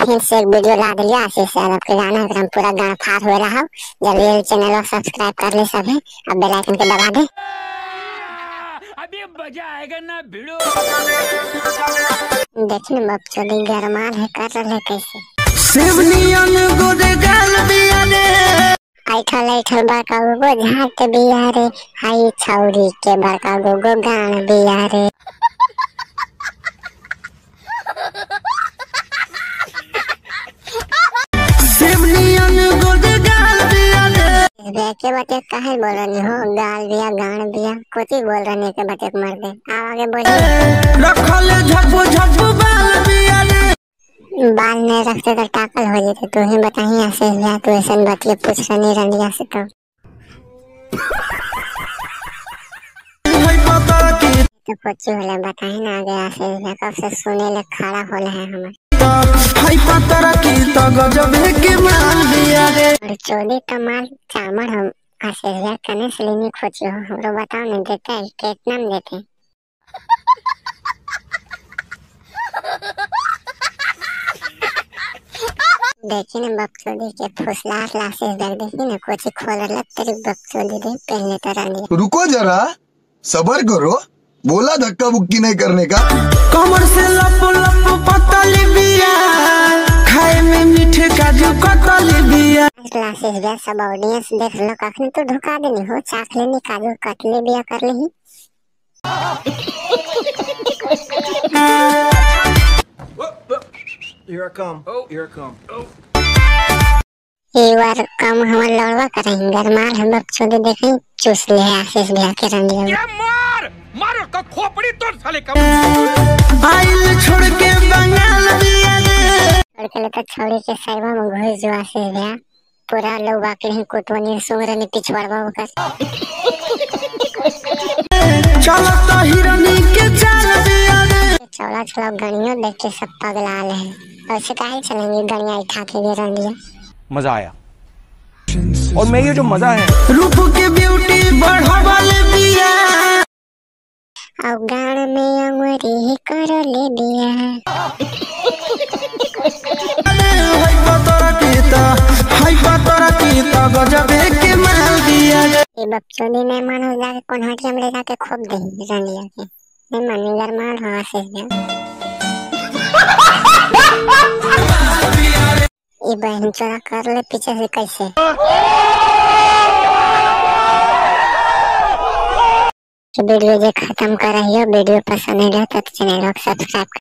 फिर से एक वीडियो ला दिलियो आशीष यादव के गाना, एकदम पूरा गाना फाड़ हो रहा हो। जल्दी चैनल को सब्सक्राइब कर ले सभी और बेल आइकन के दबा दे। अभी मजा आएगा ना भिड़ो। देखिए बकचोदी गरमाल है कर रहे कैसे। शिवनियन गोरे गाल बिया रे, ऐठल ऐठल बड़का गो झाट बिया रे, हाई छौरी के बड़का गो गान बिया रे। शिवनियन गोरे गाल बिया रे। के बते काहे बोल रही हो, गाल बिया गान बिया कोची बोल रही के बते मर दे। आओ आगे बोलिए। रखल झप्पू झप्पू बाल बिया रे, बाल नहीं रखते तो टाकल हो जाते। तू ही बताही आशीष भैया, तू ऐसा बतिया पूछ रही रंडिया से तो तो कोची होले बताही ना आगे। आशीष भैया कब से सुने ले खड़ा होले है हमारे। हाय पतरा की तो गजब के माल बिया रे। और चोरी तो माल चामर हम आशीष भैया कने से लेनी खोची हो, हमरो बताओ नहीं देते है कितना में देते। देखी ना बकचोदी के फुसला आशीष भैया, देखी ना कोची खोल रहा तेरी बकचोदी दे पहले तो रंडिया। रुको जरा सबर करो, बोला धक्का बुक्की नहीं करने का। कमर से लप लप पतली बिया, खाए में मीठे काजू कतली बिया। आशीष भैया सब ऑडियंस देख लो कखनी तो ढुका देनी हो, चाख लेनी काजू कतली बिया कर ली। Here I come. Oh, here I come. Oh. You are come हमार लड़वा करेंगे गरमाल हम बकचोदी देखें चूस ले आशीष भैया के रंडिया। मार मार उसका खोपड़ी तोड़ साले का। आइल छोड़ के बंगाल बिया रे, छोड़ के लेकर छौड़ी के साइबा में घुस जो आशीष भैया पूरा लोग के ही कोटवनी सुंगरनी पिछवाड़वा ओकर। चलो तो हिरनी के चाल बिया रे, चौला चौला गणियों देख के सब पगला ले ऐसे काहे चलेंगे गणिया उठा के गे रंडिया। मजा आया और मैं ये जो मजा है रूप के ब्यूटी बढ़ावल बिया, और गान में अंगुरी कर ले बिया। हाय पतरा की तो हाय पतरा की तो गजब के माल बिया रे। ये बकचोदी नहीं मानो जाके कोन्हाटिया में ले जाके खोप दे रंडिया के, नहीं मानी गरमाल हो आशीष भैया। ये बहन चोरा कर ले पीछे से कैसे। वीडियो जे खत्म कर रही हो, वीडियो पसंद है तो चैनल को सब्सक्राइब।